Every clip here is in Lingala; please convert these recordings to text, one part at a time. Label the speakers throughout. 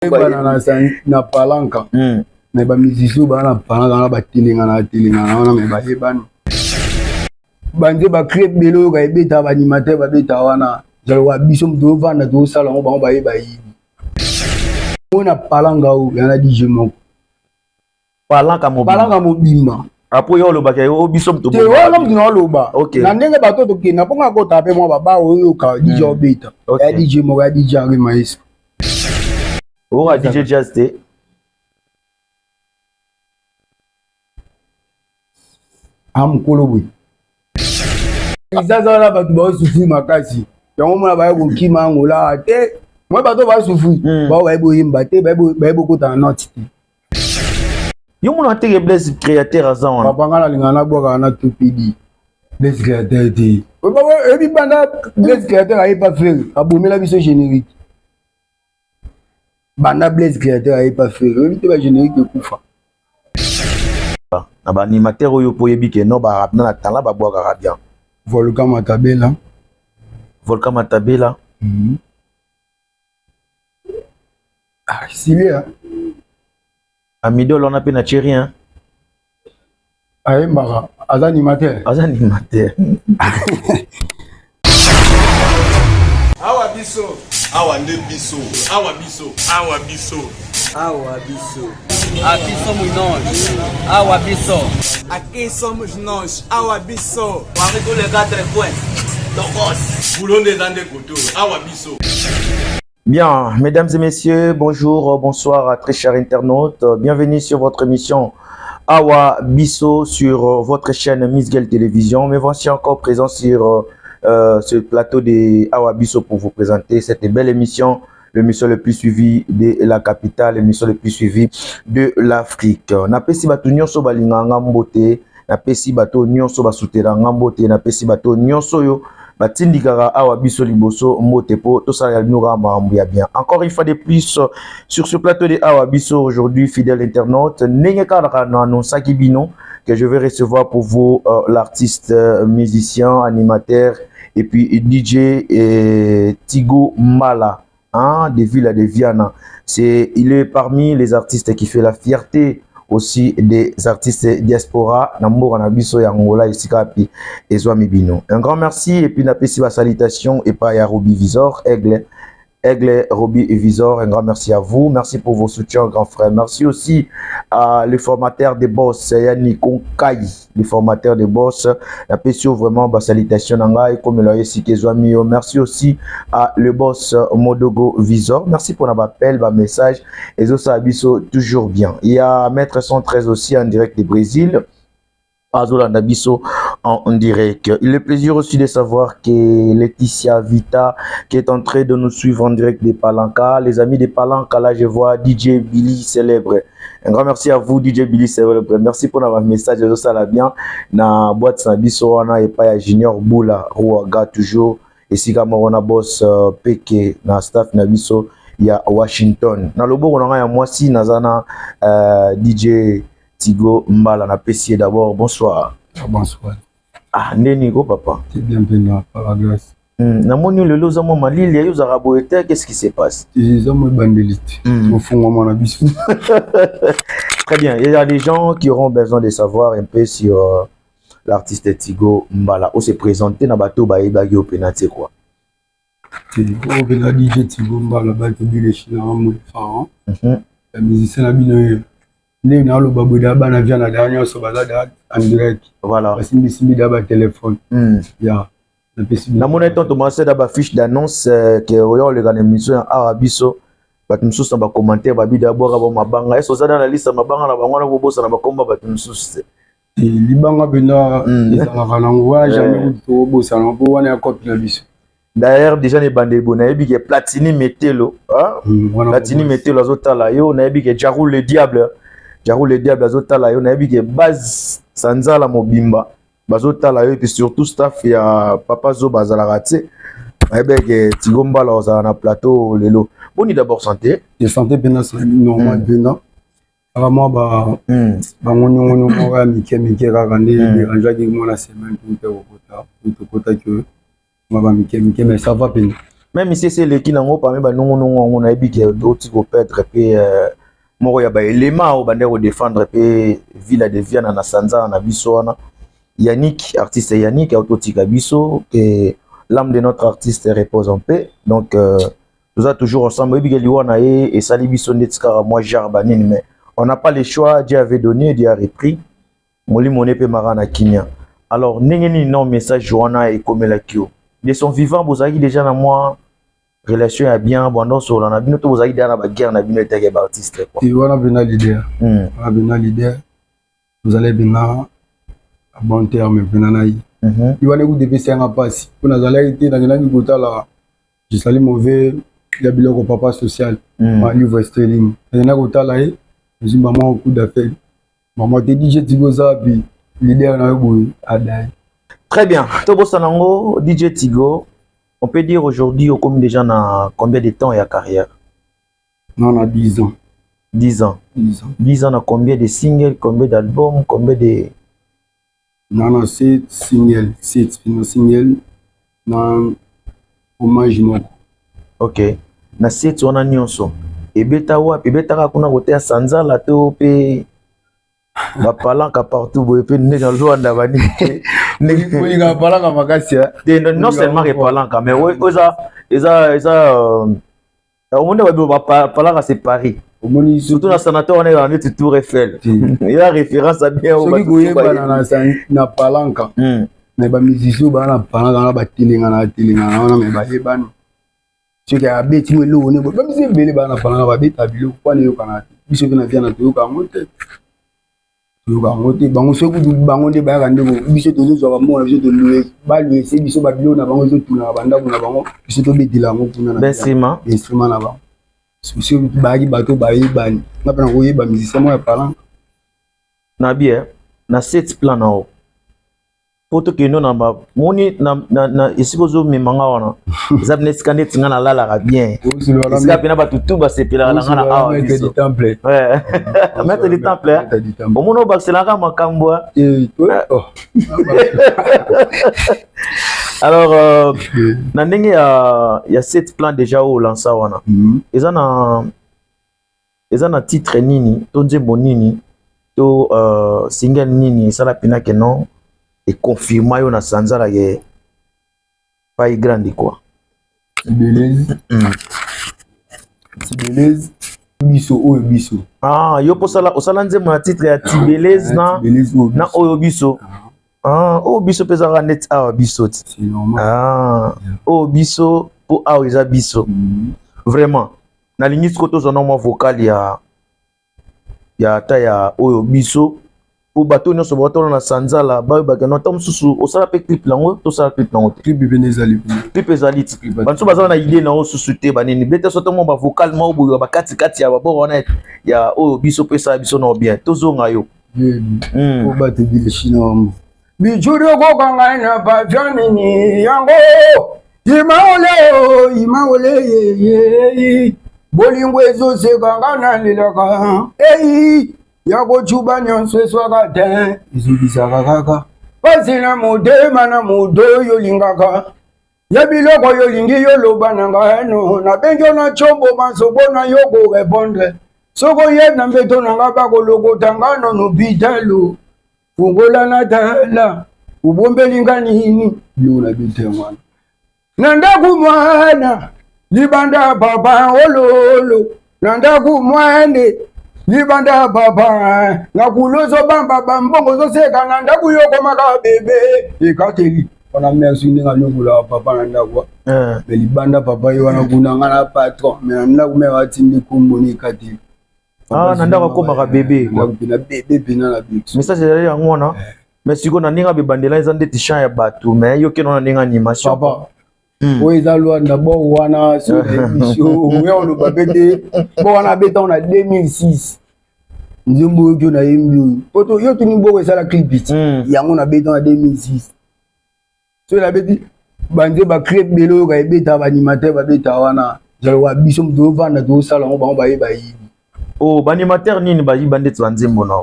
Speaker 1: Bayebana na palanka. Mais ba musiciens ba na palanka na ba telengana telengana wana, mais bayebani. Banze ba cri ebele oyo ebeta ba animateur babeta wana. Zaloka biso moto ovanda tozosala yango, bango bayeba yebi. Mona palanka oyo yana DJ moko.
Speaker 2: Palanka mobimba.
Speaker 1: Palanka mobimba.
Speaker 2: Apo yo olobaka yo biso moto.
Speaker 1: Te, wana moto na oloba. Na ndenge bato tokenda mpo nga kota mpe mwa baba oyoka DJ obeta. Ya DJ moko, ya DJ Henri Maestro.
Speaker 2: Oyoka DJ Jazz te?
Speaker 1: A mokolo boye. Zaza wana bato baosufri makasi. Yango mona baye kokima Angola te. Moi bato basufri. Bao baye boyemba te, baye bokota na note te.
Speaker 2: Yo mona teke Blaise créateur aza wana.
Speaker 1: Papa nga nalinga nabwakaka na tupidi. Blaise créateur te. Oyebi banda Blaise créateur ayepa Ferre, abomela biso générique. Banda Blaise créateur ayepa Ferre, oyebi te ba générique ekufa.
Speaker 2: Na ba animateur oyo po yebi ke no ba na talent babwakaka bien.
Speaker 1: Volcan Matabela.
Speaker 2: Volcan Matabela.
Speaker 1: Ah, Silia.
Speaker 2: Amidol wana mpe na tie rien.
Speaker 1: Ayembaka, aza animateur.
Speaker 2: Aza animateur.
Speaker 3: Awa biso.
Speaker 4: Awa nde biso.
Speaker 3: Awa biso.
Speaker 4: Awa biso.
Speaker 5: Awa biso. Aqui somos nós. Awa biso.
Speaker 3: Aqui somos nós. Awa biso.
Speaker 5: Parmi tous les quatre coins. Tokos.
Speaker 4: Boulot nde eza nde koto. Awa biso.
Speaker 2: Bien, mesdames et messieurs, bonjour, bonsoir à très chers internautes. Bienvenue sur votre émission Awa Biso sur votre chaîne Miss Girl Télévision. Me voici encore présent sur ce plateau de Awa Biso pour vous présenter cette belle émission, l'émission le plus suivie de la capitale, l'émission le plus suivie de l'Afrique. Napesi bato nyonso balinganga mbote, napesi bato nyonso basuteranga mbote, napesi bato nyonso yo batindikaka awa biso liboso mbote po tosala bino kaka makambo ya bien. Encore une fois de plus sur ce plateau de Awa Biso aujourd'hui, fidèle internaute, ndenge kaka na annonçaki bino que je vais recevoir pour vous l'artiste, musicien, animateur et puis DJ et Tigo Mbala, hein, des villes de Viana. Il est parmi les artistes qui fait la fierté aussi des artistes diaspora na mboka na biso ya Angola esika pi ezwami bino. Un grand merci et puis napesi ba salutation et pa ya Roby Visor, Aigle, Aigle Roby Visor, un grand merci à vous. Merci pour vos soutiens, grand frère. Merci aussi à le formateur des boss, Yannick Konkai, le formateur des boss. Napesi vraiment ba salutation na ngai comme la esika ezwami yo. Merci aussi à le boss Modogo Visor. Merci pour l'appel, ba message. Et ça biso toujours bien. Il y a Maître 113 aussi en direct du Brésil. Azolanda biso en direct. Il est plaisir aussi de savoir que Laetitia Vita qui est en train de nous suivre en direct de Palanka. Les amis de Palanka, là je vois DJ Billy célèbre. Un grand merci à vous DJ Billy célèbre. Merci pour votre message. Ça la bien. Na boîte na biso wana et pas Junior Boula Rouaga toujours. Et si kama wana boss Peke na staff na biso ya Washington. Na loboko na nga ya mwasi nazana DJ Tigo Mbala na PC d'abord bonsoir.
Speaker 1: Ah, bonsoir.
Speaker 2: Ah ndeni ko papa.
Speaker 1: C'est bien pena par la grâce.
Speaker 2: Na moni lelo za mwa malili ya yozaka boye te, qu'est-ce qui se passe?
Speaker 1: Eza mwa bandelite. Ofungwa mwana biso.
Speaker 2: Très bien, il y a des gens qui auront besoin de savoir un peu sur l'artiste Tigo Mbala. On s'est présenté na bateau ba ebagi au penalty quoi.
Speaker 1: Tigo bena DJ Tigo Mbala ba to bile china mo pharaon. La musicien na bino yo. Nde na lo babu da bana via na da nyonso baza da en direct.
Speaker 2: Voilà.
Speaker 1: Basimbi simbi da ba téléphone. Ya. Na pesi
Speaker 2: Na mona tonto commencer da ba fiche d'annonce que oyo le kana émission ya Awa Biso. Bato mosusu na ba commentaire ba bida bwaka ba mabanga. Est-ce oza dans la liste mabanga na bango na bobosa na ba komba bato mosusu te.
Speaker 1: Libanga benda ezalaka nango wana jamais kutu tobosana mpo wana ya cope na biso.
Speaker 2: D'ailleurs déjà ne bande bo nayebi ke Platini Metelo, hein?
Speaker 1: Wana
Speaker 2: Platini
Speaker 1: bobosi.
Speaker 2: Metelo azotala yo, nayebi ke Jarou le diable, Jarou le diable azotala yo, nayebi ke Baz Sanzala mobimba bazotala yo et puis surtout staff ya Papa Zoba azalaka te. Nayebi ke Tigo Mbala ozala na plateau lelo. Boni d'abord santé?
Speaker 1: De santé pena normal pena. Kaka mwa ba bangoniongonio moko ya mike mike kaka nde dérangeaki mwa na semaine mpe kokota, mpe tokotaki oyo mwa ba mike mike, mais ça va pena.
Speaker 2: Même si esi eleki nango parmi banongonongo yango, nayebi ke oti koperdre mpe moko ya baelema oyo bandaki kodefendre mpe Villa de Viana na Sanzala na biso wana, Yannick, artiste Yannick autotika biso. Que l'âme de notre artiste repose en paix. Donc toza toujours ensemble. Oyebi ke liwa na ye esali biso ndeti kaka mwa genre banini, mais on n'a pas le choix. Dieu avait donné, Dieu a repris. Molimo ne mpe maka na kimia. Alors, ndenge nini no message wana ekomelaki yo? De son vivant, bozalaki déjà na mwa relation ya bien, bwanda osola na bino, to bozalaki déjà na baguerre na bino etaki ya baartiste, quoi?
Speaker 1: Te, wana mpena leader, wana mpena leader, tozali mpena à bon terme mpena na ye. Ye wana ekuta epesi yanga mpasi mpo nazalaki te, nakendaki kotala jesali mauvais ya biloko papa social, ma livre sterling. Nakendaki kotala ye, nazwi mama coup d'appel, mama te, DJ Tigo oza wapi? Leader na yo boye adai.
Speaker 2: Très bien. Tobosana yango, DJ Tigo, on peut dire aujourd'hui okomi déjà na combien de temps ya carrière?
Speaker 1: Non, na 10 ans.
Speaker 2: 10 ans?
Speaker 1: 10 ans.
Speaker 2: 10 ans, na combien de singles, combien d'albums, combien de
Speaker 1: Na 7 single, 7 na single na hommage moko.
Speaker 2: Ok, na 7 wana nyonso ebeta wapi? Ebetaka kuna kote ya Sanzala to mpe bapalanka partout boye mpe ndenge na Lwanda banini?
Speaker 1: Kolinga bapalanka makasi.
Speaker 2: Te, non seulement epalanka, mais oyo eza omoni babi bapalanka, c'est Paris.
Speaker 1: Omoni.
Speaker 2: Surtout na sanateur wana, ezala neti Tour Eiffel, eza référence ya bien.
Speaker 1: Soki koyebana na palanka, me bamusicien oyo baa na palanka wana, batelengana batelengana wana, me bayebani. Soki abeti mo eloko ne, bamusicien ebele baa na palanka babeta biloko wana, eyokana te. Biso mpe na via na toyoka yango te, toyoka yango te. Bango soki kutu bango nde bayaka nde biso tozozwa bambongo na biso, baluese biso babiloko na bango, ezotunaka bandako na bango, biso tobetela yango kuna
Speaker 2: na bainstrument.
Speaker 1: Instrument na bango. Soki bayaki bato bayebani, nga mpe na koyeba musicien moko ya palanka.
Speaker 2: Na bien, na set plan na yo po tokende na bamoni na esika ozomema nga wana, eza pena esika neti nga nalalaka bien, esika pena bato tu basepelaka na nga na awa biso, maître du temple. Omoni oyo bakiselaka makambo. Alors na ndenge ya set plan déjà oyo olansa wana, eza na titre nini to nzembo nini to single nini esala mpena ke non, econfirma yo na Sanzala ke pai grande, quoi?
Speaker 1: Tibelezi. Tibelezi, biso oyo biso.
Speaker 2: Ah, yo mpo osala nzembo na titre ya Tibelezi na oyo biso. Ah, oyo biso mpe ezalaka neti awa biso ti. Ah, oyo biso mpo awa eza biso. Vraiment nalingi sikoyo tozwa na mwa vocal ya ata ya oyo biso, mpo bato nyonso baotala na Sanzala bayebaka no ata mosusu osala mpe clip nango. Tosala clip nango te?
Speaker 1: Clip pene ezali.
Speaker 2: Clip ezali ti banso baza na idée nango susu te. Banini beta so to mwa bavocal moko boye bakatikati ya babord wana ya oyo biso mpe esala biso na bien, tozonga yo.
Speaker 1: Po bato bileshina wango bijuri okokanga na pavia nini yango imaole imaole yeyei bolingo ezosekanga nalelaka ei ya kocuba nyonso eswaka te, ezokisaka kaka pasi na motema na moto oyo olingaka ya biloko oyo olingi yoloba na ngai no nabengi yo na combo masoko na yo korépondre. Soki oye na mbeto na ngai, bakolokota nga nono bitalo fungola na tala obombeli nga nini biloko na bete wana na ndako mwana libanda papa ololo na ndako mwane libanda papa na kulo ozobamba bambongo ozoseka na ndako yokomaka bebe ekateli wana. Merci ndenge anyokolaka papa na ndako, me libanda papa ye wana kuna nga na patron, me na ndako me atindi kombo na ekateli.
Speaker 2: Ah, na ndako akomaka bebe.
Speaker 1: Pena bebe pena na biso.
Speaker 2: Message ezali yango wana, mais sikoyo na ndenge abebandela eza ndeti champ ya bato, mais yo keno na ndenge animation.
Speaker 1: Papa, oyo eza Lwanda bor wana, so biso oya oloba mpe te. Bo wana abeta na 2006 nzembo oyo kio nayembi oyo poto yo tuni boko esala clip ti yango nabeta na 2006. So nabeti banze bacri ebele oyo kaebeta baanimateur babeta wana, zaloka biso moto ovanda tozosala yango, bango baye bayibi.
Speaker 2: Oh, baanimateur nini bayiba ndeti banzembo na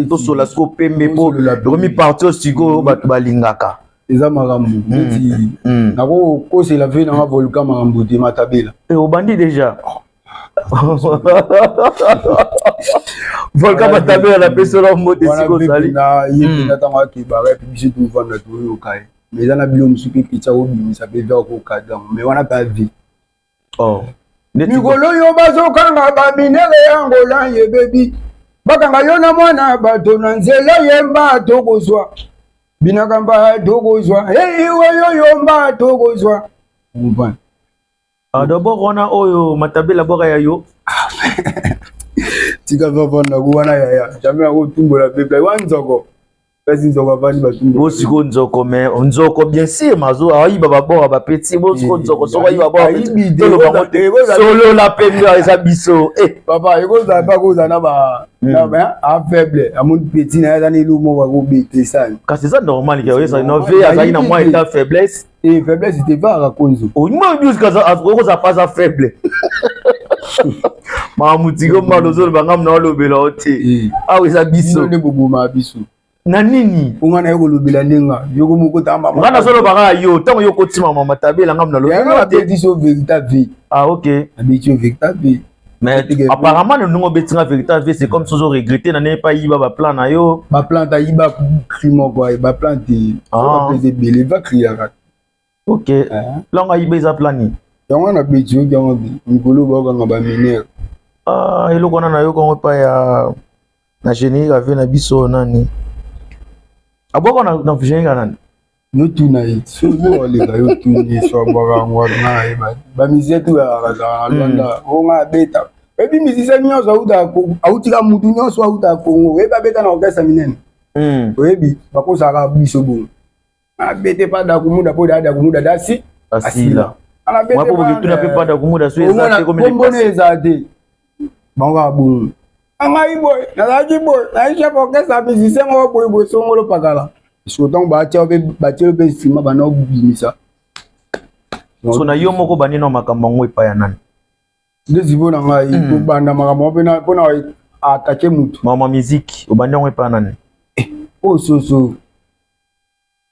Speaker 2: tosola sikoyo pembe mpo tokomi parti oyo sikoyo bato balingaka.
Speaker 1: Eza makambo neti nakokosela ve nanga volcan makambo te matabela.
Speaker 2: E obandi déjà. Volcan matabela, napesi yo mbote esika ozali.
Speaker 1: Ye mpenza ntango akebaka epi biso tovanda toyoka ye, mais eza na bilo mosusu mpe peti akobimisa mpe ve akokada, mais wana mpe ave.
Speaker 2: Oh.
Speaker 1: Mikolo oyo bazokanga baminere ya Angola, yebebi bakanga yo na mwana bato na nzela, yemba tokozwa binaka mba tokozwa eiweyoyo mba tokozwa. Comprendre?
Speaker 2: Ah, d'abord wana oyo matabela bwaka ya yo.
Speaker 1: Tika vavanda ku wana yaya, jamais akotumbola mpe wa nzoko, kasi nzoko avandi batumbola.
Speaker 2: Bosiko nzoko, mais nzoko bien sûr mazo ayiba babora bapeti bosiko nzoko soko ayiba babora.
Speaker 1: Ayibi te.
Speaker 2: Toloba ngo te, solola pembe eza biso eh.
Speaker 1: Papa, ekozala mpe akozala na ba na ba afaible, amoni petit na ye aza na elo moko akobete sani.
Speaker 2: Kasi eza normal ke oyesa no ve azalaki na mwa état faiblesse.
Speaker 1: E faiblesse te, vaka konzo.
Speaker 2: Onyuma biso okozala pa aza faible, makambo mbala ozoloba ngamu na olobela o te, awa eza biso.
Speaker 1: Bino nde boboma biso.
Speaker 2: Na nini?
Speaker 1: Mpo nga naye kolobela ndenga yoko moko tamba.
Speaker 2: Nga nazoloba kaka yo ntango yo kotima mama tabela ngamu
Speaker 1: nalobela. Nabeti so vérité vie.
Speaker 2: Ah ok.
Speaker 1: Nabeti yo vérité vie.
Speaker 2: Mais apparemment ndenge obetinga vérité vie, c'est comme sozo regretter na ndenge pa yiba baplan na yo.
Speaker 1: Baplante ayiba cri moko aye baplante.
Speaker 2: Ah.
Speaker 1: Eza ebele va criaka.
Speaker 2: Ok, plan ngo ayiba eza plan nini?
Speaker 1: Yango wana beti yoki yango te, mikolo bakokanga baminere.
Speaker 2: Ah, eloko wana nayoka yango epai ya na générique ave na biso nani abwaka na générique ya nani?
Speaker 1: Yo tuna ye soki oleka, yo tuni ye so abwaka yango wapi. Nga nayeba bamusicien tu azalaka na Lwanda o nga abeta, oyebi musicien nyonso autika, mutu nyonso autaka Congo, oyebi abeta na orchestre minene. Oyebi bakosaka biso bongo, abete pa dakumuda mpo daa dakumuda dasi.
Speaker 2: Asila mwa po bokituna mpe pa dakumuda so eza te.
Speaker 1: Kombona eza te, bango kaka bongo. Angai boye nazalaki boye, nayi chef orchestre ya musicien moko boye boye songolo pakala, siko ntango batia mpe batie mpe nsima banda obimisa.
Speaker 2: So na yo moko banino makambo yango epai ya nani?
Speaker 1: Nde zibo na ngai kobanda makambo mpona mpona atake mutu.
Speaker 2: Mama musique obandi yango epai ya nani?
Speaker 1: Oyo soso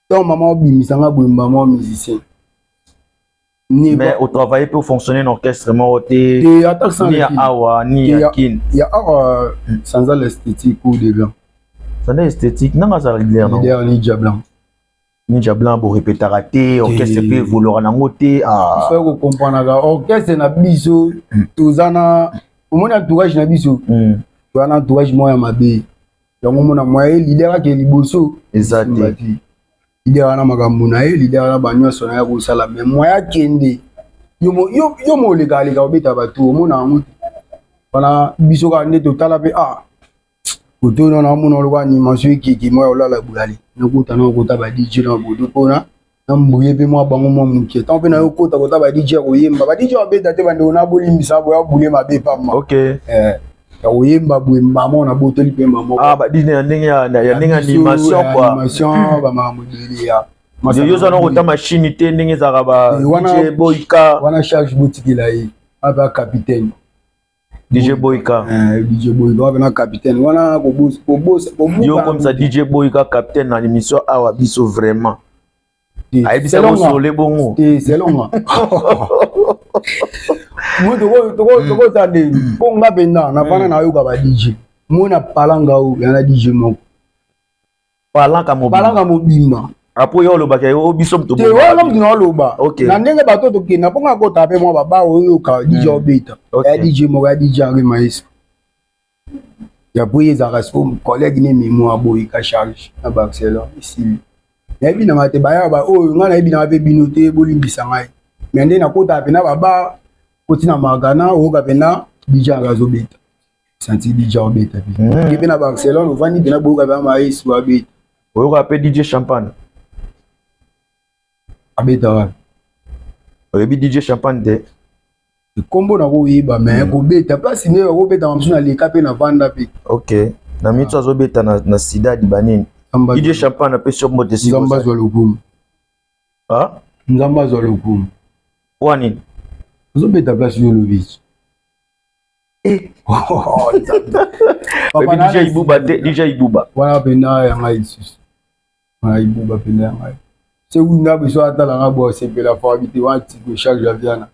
Speaker 1: ntango mama obimisa nga boye, mama musicien.
Speaker 2: Mais otravaille mpe ofonctionne na orchestre moko te? Ni ya awa ni ya Kin?
Speaker 1: Ya awa, Sanza l'esthétique ou de blanc.
Speaker 2: Sanza esthétique nanga azala leader?
Speaker 1: Leader Ninja Blanc.
Speaker 2: Ninja Blanc, borepetaka te, orchestre mpe evolora nango te?
Speaker 1: Faut kokomprenaka orchestre na biso toza na omoni entourage na biso, toza na entourage moko ya mabe. Yango omona moyen leader ake liboso
Speaker 2: eza te.
Speaker 1: Leader wana makambo na ye, leader wana banyonso na ye kosala, mais moyen akende, yo mo olekaleka obeta bato omona yango te. Wana biso kaka nde totala mpe ah koto wana omona lokola animation ekeke mwa ya olala boyale nakota na okota ba DJ na bodo mpona na mbuye mpe mwa bango mwa moke ntango mpe nayo kota kota ba DJ ya koyemba, ba DJ babeta te. Bandeko na bolimbisa boya bule mabe pamba. Ya koyemba boye mbama na botoli mpe mbama.
Speaker 2: Ah, ba DJ ya ndenge ya ndenge animation quoi.
Speaker 1: Animation, bamakambo ebele ya
Speaker 2: Yo oza na kota machine te ndenge ezalaka ba DJ Boyka?
Speaker 1: Wana charge botikela ye ape capitaine.
Speaker 2: DJ Boyka.
Speaker 1: DJ Boyka wape na capitaine wana kobosa.
Speaker 2: Yo komisa DJ Boyka capitaine na émission awa biso, vraiment ayebisa bosole bongo.
Speaker 1: Te, selonga mo tokota ndenge mpo nga mpenza nafanda nayoka ba DJ mo na palanga oyo ya na DJ moko.
Speaker 2: Palanka mobimba?
Speaker 1: Palanga mobimba.
Speaker 2: Apo yo olobaka yo biso
Speaker 1: moto? Te, wana moto na oloba na ndenge bato tokenda mpo nga kota mpe mwa baba oyoka DJ obeta ya DJ moko ya DJ Henri Maestro ya boye, ezalaka siko collègue ne mémoire boyika charge na Barcelone esili. Nayebi nanga te baya oyo ngai nayebi nanga mpe bino te, bolimbisa ngai, mais nde nakotaka mpena baba koti na Margana, oyoka mpena DJ anga azobeta, santi DJ obeta mpe mpe na Barcelone ovandi mpena boyoka mpe Maestro abeta.
Speaker 2: Oyoka mpe DJ Champagne?
Speaker 1: Abeta wapi?
Speaker 2: Oyebi DJ Champagne te?
Speaker 1: Nkombo na koyeba, mais kobeta place nde akobeta mosusu naleka mpe navanda mpe.
Speaker 2: Ok, na mitu azobeta na sidadi banini, DJ Champagne apesi yo mbote.
Speaker 1: Nzambe azwa lokumu. Nzambe azwa lokumu.
Speaker 2: Wa nini?
Speaker 1: Azobeta place yo olobi.
Speaker 2: Oyebi DJ Ibuba te? DJ Ibuba?
Speaker 1: Wana mpenza ya ngai lisusu, wana Ibuba mpenza ya ngai. Soki nga biso atala nga bo sepela fabi te wa tiko chaque javiana.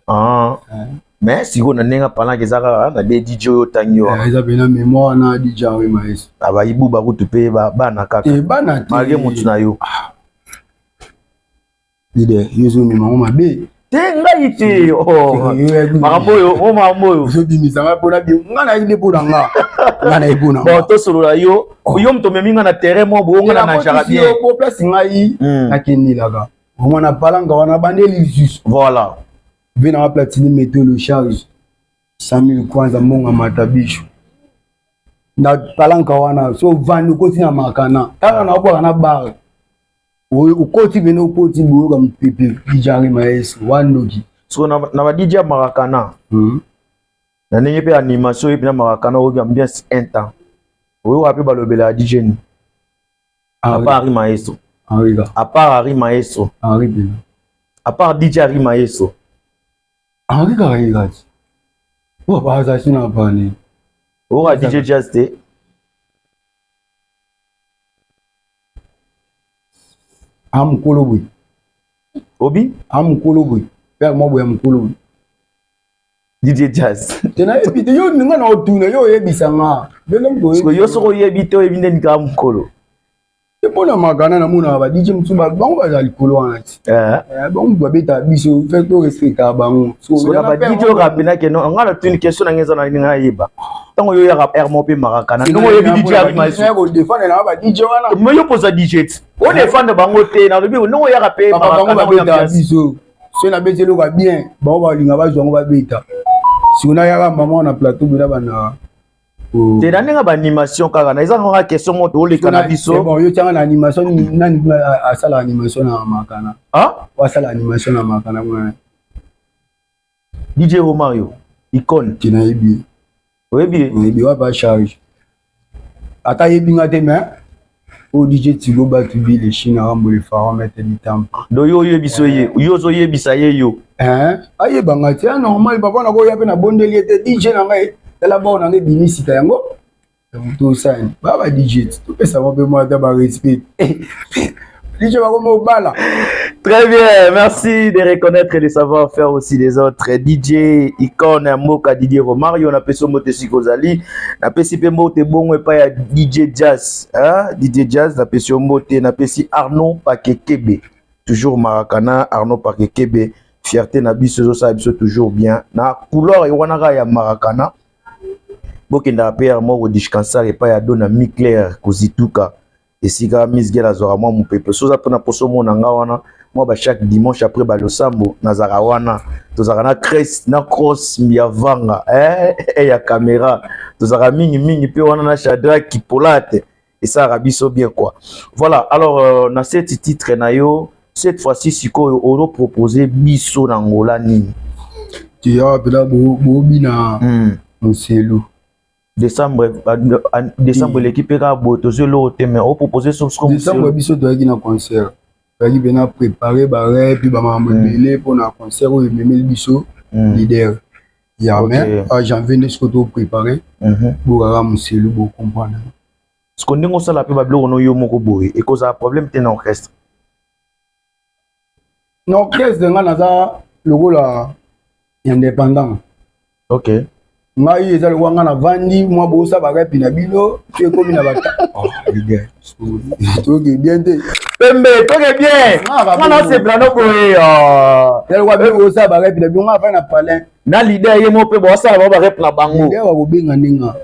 Speaker 2: Ah. Eh. Mais sikoyo na ndenge apanaka eza kaka na de DJ oyo otangi wana.
Speaker 1: Eh, eza pena mémoire na DJ Henri Maestro.
Speaker 2: Abayibu bakutu mpe bana kaka.
Speaker 1: Eh, bana te.
Speaker 2: Malgré motu na yo.
Speaker 1: Ah. Leader, yo ozomema yango mabe.
Speaker 2: Te ngai te. Oh. Makambo oyo, o makambo oyo.
Speaker 1: Ozobimisa ngai mpona bi ngai nayebi nde mpona nga. Ngai nayebi mpona
Speaker 2: nga. Bon, tosolola yo. Oh. Yo moto omemi ngai na terrain moko boye ngai na nageaka bien.
Speaker 1: Po place ngai nakendelaka. Vraiment na palanga wana bandeli lisusu.
Speaker 2: Voilà.
Speaker 1: Ve na platini meto le charge. 100 000 kwanza mbongo mata bisho. Na palanka wana so vandi okoti na makana. Tanga na obwaka na bar. Okoti pene okoti boyoka mopepe dijari maestro wandoki.
Speaker 2: So na na ba DJ ya Marakana. Na ndenge mpe animation oyebi na Marakana oyoki ambiance un temps. Oyoka mpe balobela ya DJ ni. À part Henri Maestro.
Speaker 1: Henri
Speaker 2: À part Henri Maestro.
Speaker 1: Henri Bena.
Speaker 2: À part DJ Henri Maestro.
Speaker 1: Henri kaka ye kati. Oyo baza sina bani.
Speaker 2: Oyoka DJ Jazz te.
Speaker 1: A mokolo boye.
Speaker 2: Obi?
Speaker 1: A mokolo boye. Père moko boye ya mokolo boye.
Speaker 2: DJ Jazz.
Speaker 1: Te nayebi te yo nga na otuna yo oyebisa nga.
Speaker 2: Yo soki oyebi te oyebi nde kaka mokolo.
Speaker 1: Te mpo na makana namonaka ba DJ mosusu bango baza likolo wana ti.
Speaker 2: Eh.
Speaker 1: Eh, bango babetaka biso fe to respectaka bango.
Speaker 2: Soki na ba DJ oyo kapena ke non nga na tuni question na nga eza na nga yeba. Ntango yo oyaka air moko mpe marakana ndenge oyebi DJ Henri Maestro.
Speaker 1: Kodefendre na ba DJ wana.
Speaker 2: Mais yo poza DJ ti. Odefendre bango te nalobi ndenge oyaka mpe
Speaker 1: marakana bango babetaka biso. Soki nabeti eloko ya bien bango balinga bazwa yango babeta. Sikoyo nayaka mama na plateau bina bana
Speaker 2: te na ndenge baanimation kaka na eza kaka question moko toleka na biso.
Speaker 1: Bon, yo tianga na animation nani kuna asala animation na makana?
Speaker 2: Ah,
Speaker 1: asala animation na makana kuna.
Speaker 2: DJ Romario icône.
Speaker 1: Te nayebi.
Speaker 2: Oyebi?
Speaker 1: Nayebi wapi charge. Ata yebi nga te mais oyo DJ Tigo batu bile Chine Rambo le pharaon maître du temple.
Speaker 2: Do yo oyebi so ye, yo ozoyebisa ye yo.
Speaker 1: Hein? Ayeba nga te, normal papa na koya pe na bondeli ye te DJ na ngai tala bao na ngai ebimi sika yango. Tosani ba ba DJ topesa bango mpe mwa ata ba respect. DJ bakoma obala.
Speaker 2: Très bien, merci de reconnaître et de savoir faire aussi les autres. DJ Icône Mboka Didier Romario, na peso mbote sikozali, na pesi pe mbote bongo epai ya DJ Jazz, hein? DJ Jazz na pesi mbote, na pesi Arnaud Pakekebe. Toujours Marakana, Arnaud Pakekebe, fierté na biso ezosala biso toujours bien. Na couleur ewanaka ya Marakana. Bokendaka pe ya moko dishkansar epai ya Dona Micler kozituka. Esika Miss Girl azwaka mwa mopepe. Soza mpona poso omona nga wana mwa ba chaque dimanche après ba losambo nazalaka wana, tozalaka na Chris na Cross Mbiavanga eh, ya caméra tozalaka mingi mingi mpe wana na Shadrach Kipolate esalaka biso bien quoi. Voilà, alors na cette titre na yo cette fois-ci sikoyo ozo proposer biso na Angola nini?
Speaker 1: Tiya pela bobina moselu.
Speaker 2: Décembre, décembre l'équipe est kaka tozwi eloko te mais opropose
Speaker 1: soki décembre biso toyaki na concert, toyaki mpena préparé bare mpe bamakambo ebele mpona concert oyo ememeli biso leader ya mais a janvier nde soki topréparé bokaka moselu bocomprendre.
Speaker 2: Siko ndenge osala mpe babiloko no yo moko boye ekozala problème te na orchestre?
Speaker 1: Na orchestre nga naza lokola indépendant.
Speaker 2: Ok.
Speaker 1: Ngai eza lokola nga navandi mwa bosa barepi na bino so ekomi na bata. Toke bien te.
Speaker 2: Pembe toke bien. Nga nasepela no boye.
Speaker 1: Eza lokola bino bosa barepi na bino nga afai na palin.
Speaker 2: Na leader ye moko mpe bosala bango barep na bango.
Speaker 1: Leader bakobenga ndenga.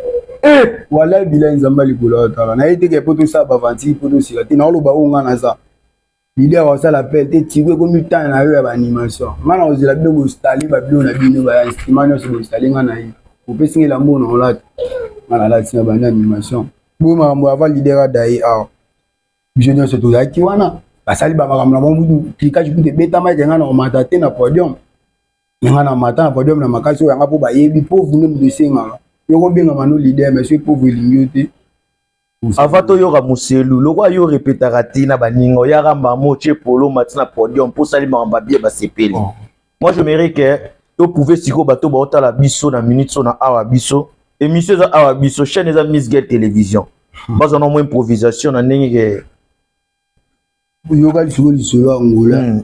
Speaker 1: Wala bila nzambe likolo atala. Naye te ke po tosala baventure po tosila te naoloba oyo nga naza. Leader osala appel te tigo ekomi temps na yo ya baanimation. Nga na kozela bino boinstalle babilo na bino ba instrument nyonso boinstalle nga na ye. Opesi nga elamba oyo na olata. Nga nalati na bandi animation. Boyo makambo avant leader adaye awa. Biso nyonso tozalaki wana. Basali ba makambo na bango kutu cliquage kutu ebetama ete nga na komata te na podium. Nga na mata na podium na makasi oyo yanga mpo bayebi pauvre nde moto esengaka. Yo kobengama no leader mais soki pauvre elingi yo te.
Speaker 2: Avant toyoka moselu lokola yo répétaka te na baninga oyaka mbamo otie polo mati na podium mpo osali makambo ya bien basepeli. Moi j'aimerais que toprouve sikoyo bato baotala biso na minute so na awa biso émission eza awa biso chaîne eza Miss Girl Télévision. Bazwa na mwa improvisation na ndenge ke.
Speaker 1: Yoka lisolo, lisolo ya Angola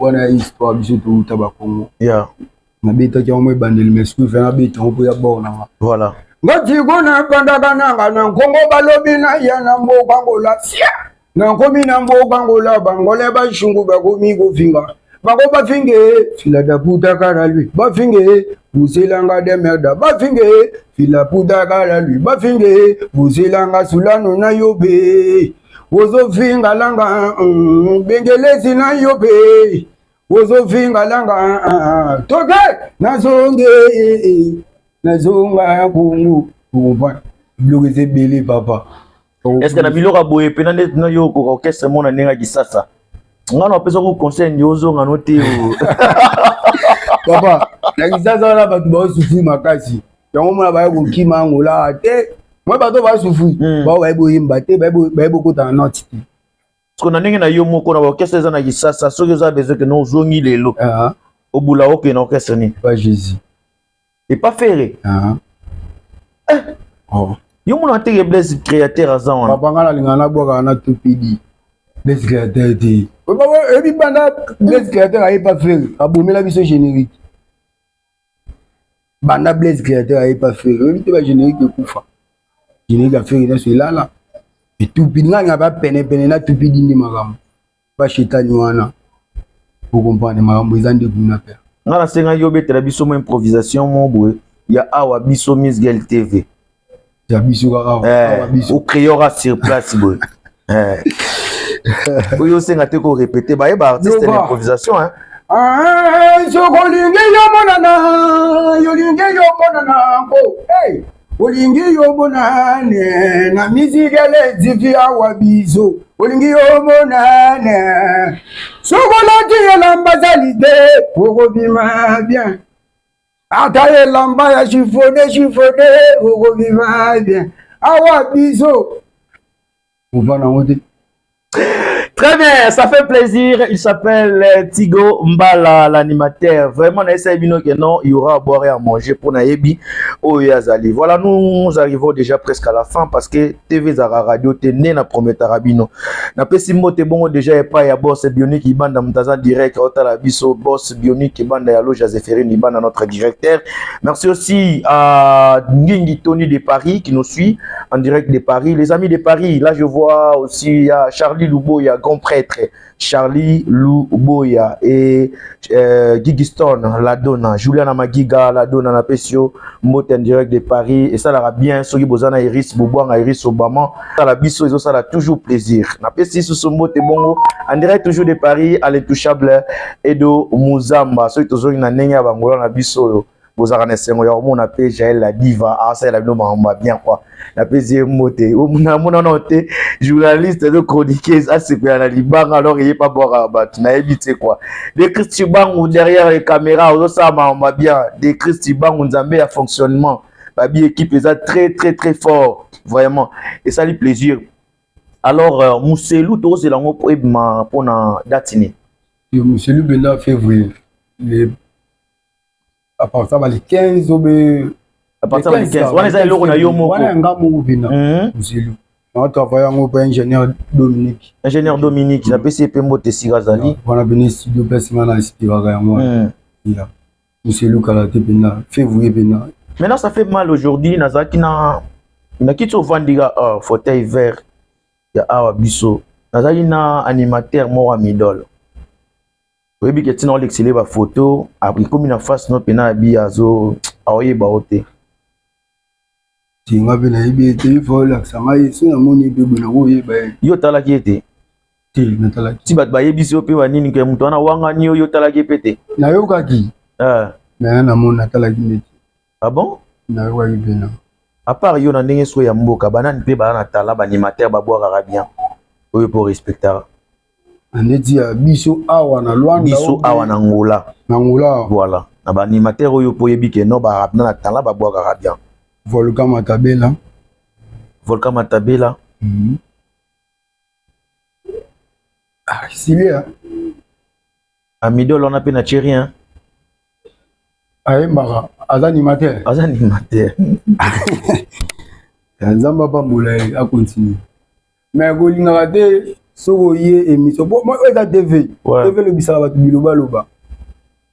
Speaker 1: wana ya histoire. Biso touta Bakongo. Nabetaki yango mo ebandeli, mais soki fe nabeta yango mpo ya bor nanga.
Speaker 2: Voilà.
Speaker 1: Ngatiko nabandaka nanga na Nkongo, balobi na ya na mboka Ngola sia, nakomi na mboka Ngola, Bangole bashungu bakomi kofinga bango, bafinge fila da puta kara lui, bafinge buselanga de merda, bafinge fila puta kara lui, bafinge buselanga sulano na yo be ozofinga langa bengelesi na yo be ozofinga langa toke nazonge nazonga Kongo. Okomprendre, biloko eza ebele, papa.
Speaker 2: Est ce que na biloko ya boye mpena nde na yo okoka orchestre mona ndenge ya Kisasa? Nga na opesaka conseil ndi ozonga no te.
Speaker 1: Papa, na Kisasa wana bato baosufri makasi. Yango mona baye kokima Angola te. Moi bato basufri, bao baye boyemba te, baye bokota na note te.
Speaker 2: Parce que na ndenge na yo moko, na baorchestre eza na Kisasa, soki oza besoin ke no ozongi lelo, obula okende na orchestre nini?
Speaker 1: Pas Jésus.
Speaker 2: Epa Ferre?
Speaker 1: Oh.
Speaker 2: Yo mona teke Blaise Créateur aza wana.
Speaker 1: Papa, nga nalingaka nabwakaka na tupidi Blaise Créateur te. Ebi banda Blaise Créateur ayepa Ferre, abomela biso générique. Banda Blaise Créateur ayepa Ferre, oyebi te, bagénérique ekufa, générique ya Ferre nyonso elala. Etupidi nga alinga bapenepene na tupidi nde makambo bashetani wana. Okomprendre, makambo eza nde kuna mpe.
Speaker 2: Nga nasengaki obetela biso mo improvisation mo boye ya Awa Biso Misgel TV.
Speaker 1: Ya biso kaka awa. Awa biso.
Speaker 2: Ocréora sur place boye. Oyo osenga te korépéter, bayeba artiste na improvisation, hein.
Speaker 1: Ah, soki olingi yo monana, yolingi yo monana ko, hey, olingi yo monane na Mizikele TV Awa Biso, olingi yo monane, soki olati elamba zali te, okobima bien. Ata elamba ya chiffonné chiffonné, okobima bien. Awa Biso, ovanda yango te.
Speaker 2: Très bien, ça fait plaisir. Il s'appelle Tigo Mbala, l'animateur. Vraiment, on bino que non, il y aura à boire et à manger pour Nayebi Oyazali. Voilà, nous arrivons déjà presque à la fin parce que TV Zara Radio te né na prometara bino. Na pesi mbote bongo déjà epai ya boss Bionic Ibanda Mutaza direct otala biso, boss Bionic Ibanda ya loge Zéphérine Ibanda, notre directeur. Merci aussi à Ngingi Tony de Paris qui nous suit en direct de Paris. Les amis de Paris, là je vois aussi il y a Charlie Loubo, il y a grand prêtre Charlie Louboya et Gigi Stone, la donna, Juliana Magiga, la donna na pesio, mbote en direct de Paris et ça la bien soki bozana Iris Bobwanga, Iris Obama, ça la biso ils ça la toujours plaisir. Na pesi sous mbote bongo en direct toujours de Paris à l'intouchable Edo Muzamba, soki tozongi na ndenge ya bangola na biso oyo bozalaka na esengo ya komona mpe Jael la Diva asalela bino makambo ya bien quoi. Napesi ye mbote. Namona nao te journaliste to chroniqueuse asepela na libanga alors eye pa bwaka bato, nayebi te quoi. De Christ Bangu derrière les caméras ozosala makambo ya bien. De Christ Bangu, Nzambe ya fonctionnement babi, équipe eza très très très fort, vraiment esali plaisir. Alors Muselu tozela yango po ebima mpona date nini?
Speaker 1: Muselu mpenza février, à partir ba le 15 obe.
Speaker 2: À partir ya 15 wana eza eloko na yo moko?
Speaker 1: Wana yanga moko mpena. Muselu naotravaille yango mpe ingénieur Dominique.
Speaker 2: Ingénieur Dominique, napesi ye mpe mbote esika azali.
Speaker 1: Wana pene studio place nga na inspiraka yango wana. Ya Muselu kala te mpena, février mpena.
Speaker 2: Maintenant, ça fait mal aujourd'hui. Nazalaki na nakiti ovandika fauteuil vert ya Awa Biso, nazalaki na animateur moko ya midole. Oyebi ke ntina olekisele bafoto ekomi na face no mpena abi azo aoyeba o te.
Speaker 1: Tinga mpe nayebi ete ifo olakisa ngai, so namoni mpe boye nakoyeba ye.
Speaker 2: Yo otalaki ye te?
Speaker 1: Te, natalaki.
Speaker 2: Ti bato bayebisi yo mpe banini ke moto wana wangani yo, yo otalaki ye mpe te?
Speaker 1: Nayokaki, mais namoni natalaki neti.
Speaker 2: Ah bon?
Speaker 1: Nayokaki mpena.
Speaker 2: À part yo, na ndenge soki ya mboka, banani mpe baza na tala baanimateur babwakaka bien oyo mpo respectaka?
Speaker 1: Neti ya biso awa na Lwanda?
Speaker 2: Biso awa na Ngola.
Speaker 1: Na Ngola.
Speaker 2: Voilà, na baanimateur oyo mpo oyebi ke no barapina na tala babwakaka bien.
Speaker 1: Volcan Matabela.
Speaker 2: Volcan Matabela.
Speaker 1: Ah, silia.
Speaker 2: Amidol wana mpe na tie rien.
Speaker 1: Ayembaka, aza animateur.
Speaker 2: Aza animateur.
Speaker 1: Nzambe apambola ye, acontinue, mais kolingaka te. Soki oye émission, bon, oyo eza TV, TV elobisaka bato bilobaloba.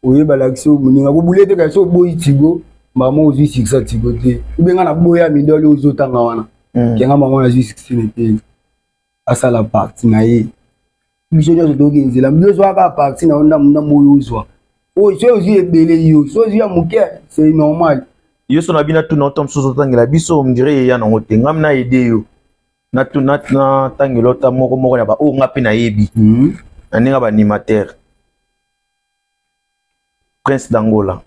Speaker 1: Oye balakisi oyo moninga kobule te, kasi oboyi tigo mama ozwi succès tigo te, obenga na boya midole ozotanga wana. Kenga mama nazwi succès ne te, asala parti na ye. Biso nyonso toyoki nzela, biso ozwaka parti na yo ndambo ndambo oyo ozwa, oyo soki ozwi ebele, yo soki ozwi ya moke, c'est normal.
Speaker 2: Yo so na bino tuna oto mosusu otangela biso, on dirait eya nango te. Ngami na aide yo, natangela ota moko moko na baoyo nga mpe nayebi na ndenge ya baanimateur. Prince d'Angola.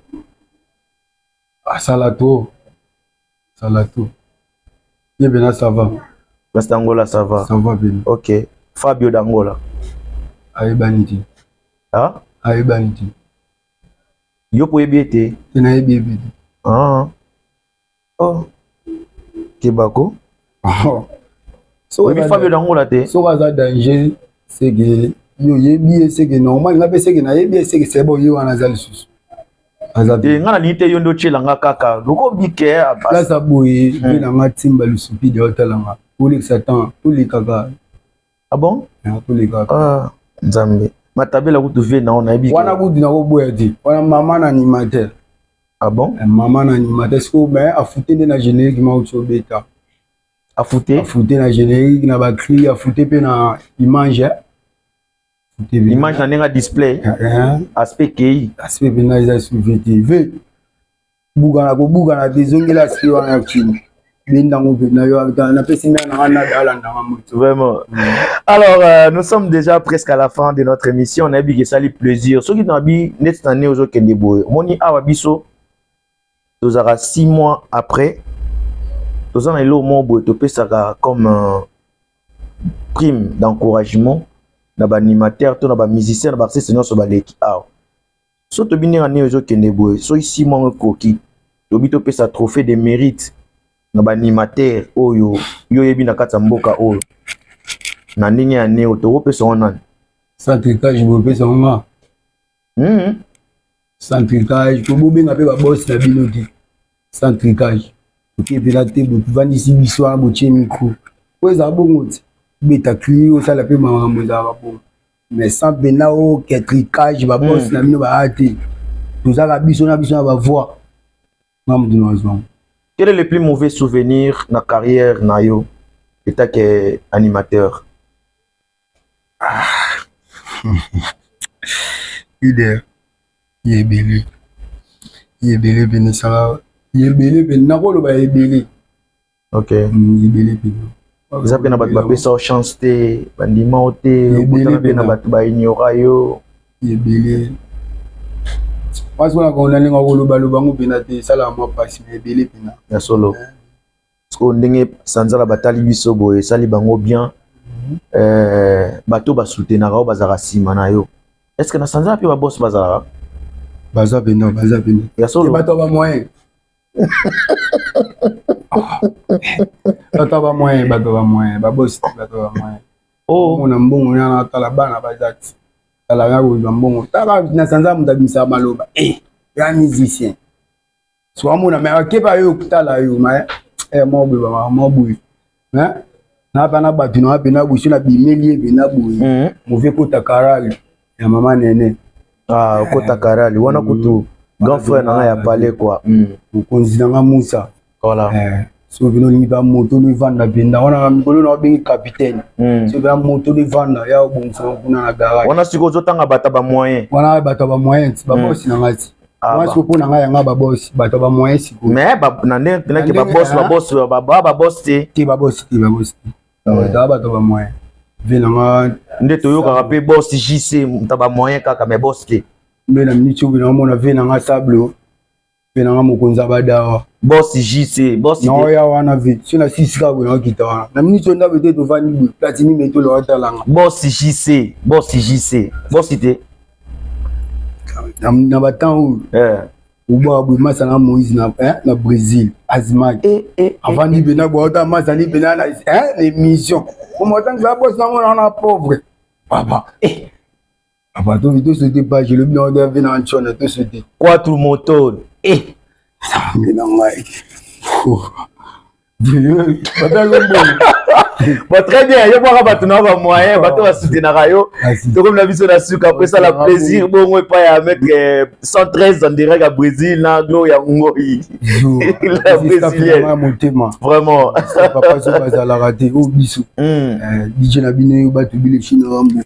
Speaker 1: Asala to, asala to ye mpena, ça va.
Speaker 2: Prince d'Angola, ça va.
Speaker 1: Ça va pena.
Speaker 2: Ok, Fabio d'Angola.
Speaker 1: Ayebani te.
Speaker 2: Ah?
Speaker 1: Ayebani te.
Speaker 2: Yo mpo oyebi ete?
Speaker 1: Te, nayebi yebi te.
Speaker 2: Ah. Oh. Kebako. Oyebi Fabio d'Angola te?
Speaker 1: Soki aza danger, seke yo oyebi ye, seke normal. Nga mpe seke nayebi ye, seke c'est bon. Ye wana aza lisusu, aza
Speaker 2: te. Nga nalingi te yo nde otyelanga kaka loko bike.
Speaker 1: Place ya boye mpe na nga timba lusupide otalanga, olekisa temps, tolekaka.
Speaker 2: Ah bon?
Speaker 1: Tolekaka.
Speaker 2: Ah, Nzambe, matabela kutu ve na nayebi.
Speaker 1: Wana kutu nakoboya te, wana mama na animateur.
Speaker 2: Ah bon?
Speaker 1: Mama na animateur sikoyo, mais afute nde na générique mauti obeta.
Speaker 2: Afute?
Speaker 1: Afute na générique, na bacri, afute mpe na image.
Speaker 2: Image na ndenge ya display, aspect kei.
Speaker 1: Aspect mpena eza suivi te ve bukana, kobukana te, ezongela aspect wana ya kini bendango mpena yo napesi mea nanga nada alandanga moto.
Speaker 2: Vraiment. Alors, nous sommes déjà presque à la fin de notre émission. Nayebi ke esali plaisir soki nabi neti na nde ozokende boye. Omoni awa biso tozalaka 6 mois après, toza na eloko moko boye topesaka comme prime d'encouragement na baanimateur to na bamusicien, na baartiste nyonso baleki awa. So tobi ndenge nini ezokende boye, soki 6 mois ekoki, tobi topesa trophée de mérite na baanimateur oyo yo oyebi na kati ya mboka oyo na ndenge ya neo. Tokopesa ngo nani?
Speaker 1: Sans trucage, bopesa ngo nga. Sans trucage, po bobenga mpe babosi na bino te. Sans trucage, okepela te, bovandisi biso wana, botie micro po ezala bongo te, beta cri, osala mpe makambo ezalaka bongo, mais sans mpena oke trucage, babosi na bino baya te, tozalaka biso na biso na bavoix nga motu na bazwango.
Speaker 2: Quel est le plus mauvais souvenir na carrière na yo étant que animateur?
Speaker 1: Ah. Leader, ye ebele, ye ebele pene, esala ye ebele pene, nakoloba ebele.
Speaker 2: Ok.
Speaker 1: Ebele pene.
Speaker 2: Eza mpe na bato bapesa yo chance te, bandima yo te, okutana mpe na bato baignora yo.
Speaker 1: Ebele mpasi wana kona ndenge akolobaloba yango mpena te, esalaka mwa mpasi, mais ebele mpena.
Speaker 2: Ya solo. Sikoyo ndenge sanzala batali biso boye, esali bango bien. Bato basoutenaka oyo bazalaka nsima na yo, est ce que na sanzala mpe babosi bazalaka?
Speaker 1: Baza pena, baza pena.
Speaker 2: Ya solo?
Speaker 1: Bato ya bamoyen, bato ya bamoyen, bato ya bamoyen, babosi te, bato ya bamoyen.
Speaker 2: Oh.
Speaker 1: Omona mbongo yana, tala bana baza ti, tala ya kozwa mbongo, tala na sanza moto abimisaka maloba e ya musicien, so amona me akeba yo, tala yo ma mwa boye, bamaka mwa boye na bana bato na pena boye, so na bimeli ye pena boye mauvais kota karali ya mama nene.
Speaker 2: Ah, kota karali wana kutu grand frère na ngai ya palais quoi.
Speaker 1: Mokonzi na nga Musa.
Speaker 2: Voilà.
Speaker 1: So bino olingi ba moto no evanda mpenza wana mikolo na obengi capitaine, so bina moto no evanda ya obongisa kuna na garage.
Speaker 2: Wana sikoyo ozotanga bato ya bamoyen.
Speaker 1: Wana bato ya bamoyen ti, babosi na ngai ti. Wana sikoyo mpo na ngai yanga babosi, bato ya bamoyen sikoyo.
Speaker 2: Mais na ndenge mpenake babosi, babosi babosi te.
Speaker 1: Te, babosi te, babosi te, bato ya bamoyen ve na nga.
Speaker 2: Nde toyokaka mpe boss JC, moto ya bamoyen kaka, mais boss te.
Speaker 1: Mbe na miniti oyo naomona ve na nga sable mpe nanga mokonzi ya badawa.
Speaker 2: Boss JC, boss te.
Speaker 1: Naoya wana ve so na sisi kaka boye, naokita wana na miniti oyo ndako ete tovandi boye, Platini metolo atalanga.
Speaker 2: Boss JC, boss JC, boss te.
Speaker 1: Na batemps oyo obwaka boye, masa na Moïse na Brésil Azimaki avandi mpena boye, ota masani mpena na émission omo otangisa boss nango na pauvre papa. Papa, tosote page elobi na oda ve na ntshona, tosote.
Speaker 2: Quatro motor.
Speaker 1: Nzambe na ngai, bataka mbongo.
Speaker 2: Bon, très bien. Yo bwaka bato na ba moyen, bato basoutenaka yo. Tokomi na biso na suka, après ça la plaisir bongo epai ya maître 113 en direct à Brésil na Gloria Ngoi. La brésilienne.
Speaker 1: Motema.
Speaker 2: Vraiment.
Speaker 1: Papa so bazalaka te o biso. DJ na bino yo bato bile china rambo.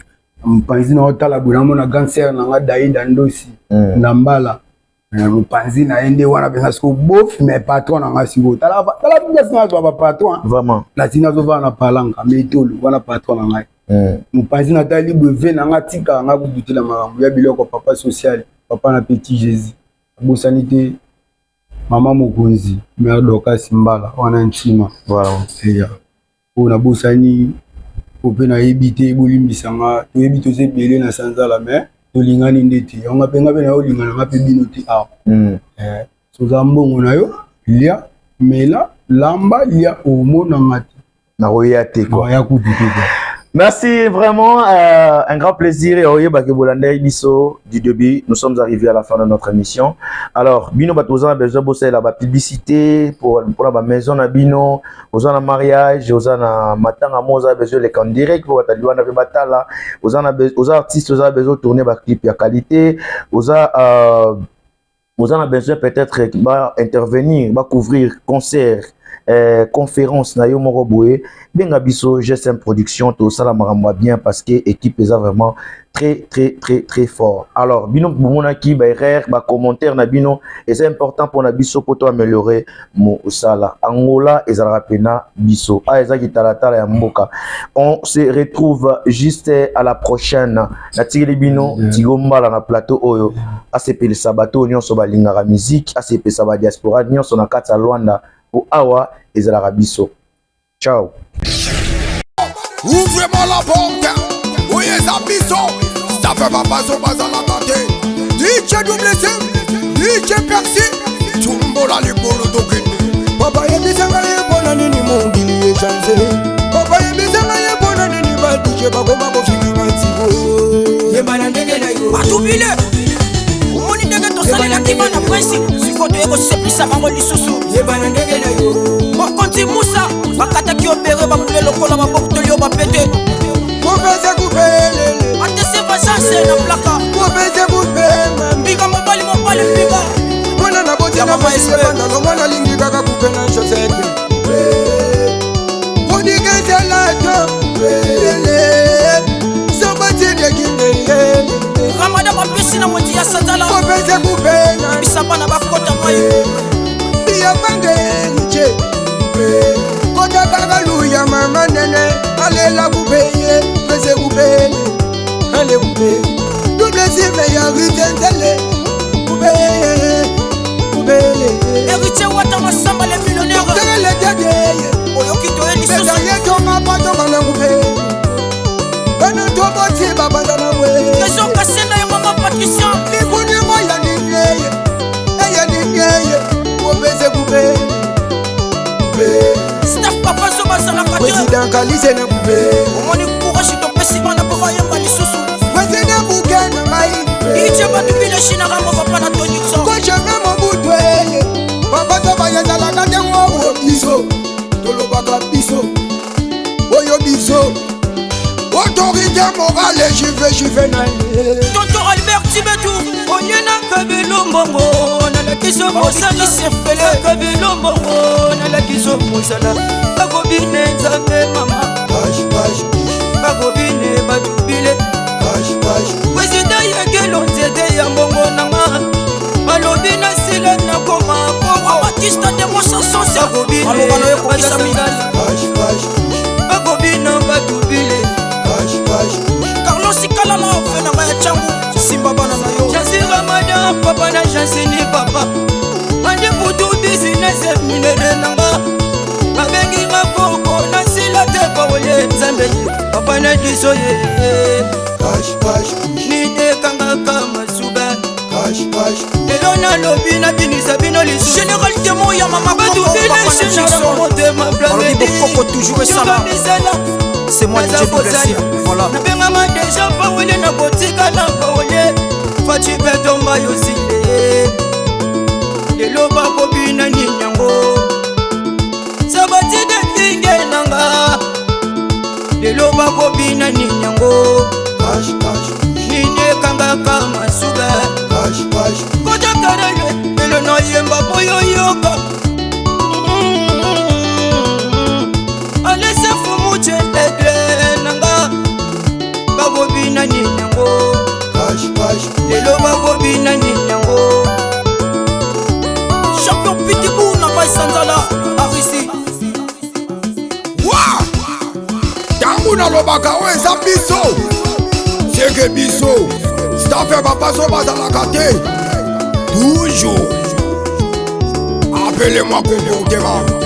Speaker 1: Mopanzi na otala boye namona grande sœur na nga Daida Ndosi na mbala. Mopanzi na ye nde wana mpenza sikoyo bof, mais patron na nga sikoyo tala place nga azwa bapatron.
Speaker 2: Vraiment.
Speaker 1: Natindi azovanda na Palanka metolo wana, patron na ngai. Mopanzi natali boye ve na nga, tika nga kobutela makambo ya biloko, papa social, papa na petit Jésus. Abosani te mama mokonzi, mare Dorcas Mbala wana ntima. Eya oyo nabosani po mpe nayebi te, bolimbisanga. Toyebi toza ebele na sanzala, mais tolingani nde te. Yango mpe nga mpe naolingana nga mpe bino te awa. Soza mbongo na yo, lia, mela, lamba, lia, omonanga te.
Speaker 2: Nakoya te quoi.
Speaker 1: Ya kutu te quoi.
Speaker 2: Merci vraiment, un grand plaisir et oyeba ke bolanda biso du début. Nous sommes arrivés à la fin de notre émission. Alors, bino bato oza na besoin bosala ba publicité pour la maison na bino, oza na mariage, oza na matanga mo, oza besoin les en direct pour batali wana pe batala, oza na oza artiste, oza besoin tourner ba clip ya qualité, oza na besoin peut-être ba intervenir, ba couvrir concert, conférence na yo moko boye, benga biso GSM Production, tosala makambo bien parce que équipe eza vraiment très très très très fort. Alors bino bomonaki ba erreur, ba commentaire na bino eza important mpona biso po to améliorer mosala. Angola ezalaka pena biso a ezaki talatala ya mboka. On se retrouve juste à la prochaine. Natikeli bino Tigo Mbala na plateau oyo asepelisa bato nyonso balingaka musique, asepelisa ba diaspora nyonso na kati ya Luanda po awa ezalaka biso. Ciao.
Speaker 6: Ouvrez-moi la porte. Oui, eza biso. Ça fait papa so bazalaka te. DJ WC, DJ Percy, tumbola likolo tokende.
Speaker 7: Papa, yebisanga ye mpona nini mokili echanger. Papa, yebisanga ye mpona nini badije bakoma kofinganga Tigo.
Speaker 8: Yebana ndenge na yo.
Speaker 9: Batubile, omoni ndenge tosalelaki bana principe, sikoyo toye kosepelisa bango lisusu.
Speaker 8: Yebana ndenge na yo.
Speaker 9: Mokonzi Musa bakataki yo bere, babule lokola babokutoli yo bapete.
Speaker 7: Kopese kupelele.
Speaker 9: Atese vagence na plaka.
Speaker 7: Kopese kupema.
Speaker 9: Mbika mobali, mobali mbika.
Speaker 7: Mwana na boti na pasibandalo, mwana alingi kaka kupe na chaussette kodikezelata sobatindekindele.
Speaker 9: Ramada bapesi na mondi ya Satala.
Speaker 7: Kopese kupena.
Speaker 9: Bisa bana bakota mai.
Speaker 7: Biyapangenje kota kaka luya mama nene alela kupeye pese kupele ale kupe double sime ya ritenzele kupeye kupele.
Speaker 9: Héritier Wata Masamba, le millionnaire.
Speaker 7: Tele dedeye.
Speaker 9: Oyoki toye lisusu.
Speaker 7: Betaye tonga patonga na kupe bana toboti babanda na we.
Speaker 9: Trésor Kasenda ya mama Patricia.
Speaker 7: Likunimo ya ninyeye eya ninyeye kopese kupe.
Speaker 9: Staff papa so bazalaka te.
Speaker 7: Président Kalise na kupe.
Speaker 9: Omoni courage topesi bana mpo bayemba lisusu.
Speaker 7: Président Buke na ngai.
Speaker 9: Itie bato bileshi na rambo, papa na Tonixon.
Speaker 7: Koshanga Mobutu eye papa to bayezalaka te oyo biso tolobaka biso oyo biso autorité morale jive jive na ye.
Speaker 9: Tonton Albert Tibetu.
Speaker 8: Onyenaka bilombongo nalakisi mosala, bilombongo nalakisi mosala, bakobine Nzambe mama, bakobine batubile président Yekelo nzete ya mbongo nanga balobi nasila nakoma.
Speaker 9: Batista de Mosasonse aloba na yo ekokisami.
Speaker 8: Bakobina batubile.
Speaker 9: Carlos Kalala ofe na ngai ya Cangu, simba bana na yo.
Speaker 8: Jansi Ramadan papa na Jansini papa ande putu business minere nanga babengi nga koko nasila te paoye Nzambe ye papa na biso ye nitekangaka masuba lelo nalobi nabinisa bino.
Speaker 9: Général Demo ya mama.
Speaker 8: Motema.
Speaker 9: Bokoko toujours esala. C'est moi DJ WC. Voilà.
Speaker 8: Nabengama déjà pawele, nakotikala pawele Faci betomba yosile lelo bakobina nini yango sabati de kinge nanga. Bakobina nini yango? Nini ekangaka masuba? Kotakarele lelo nayemba po yoyoka. Alese fumuche egle nanga. Bakobina nini yango? Lelo bakobina nini yango? Champion Pitbull na Maisanzala Arisi.
Speaker 6: Wa ntango nalobaka oyo eza biso, seke biso staff ya bapaso bazalaka te. Toujours appelez-moi comportement.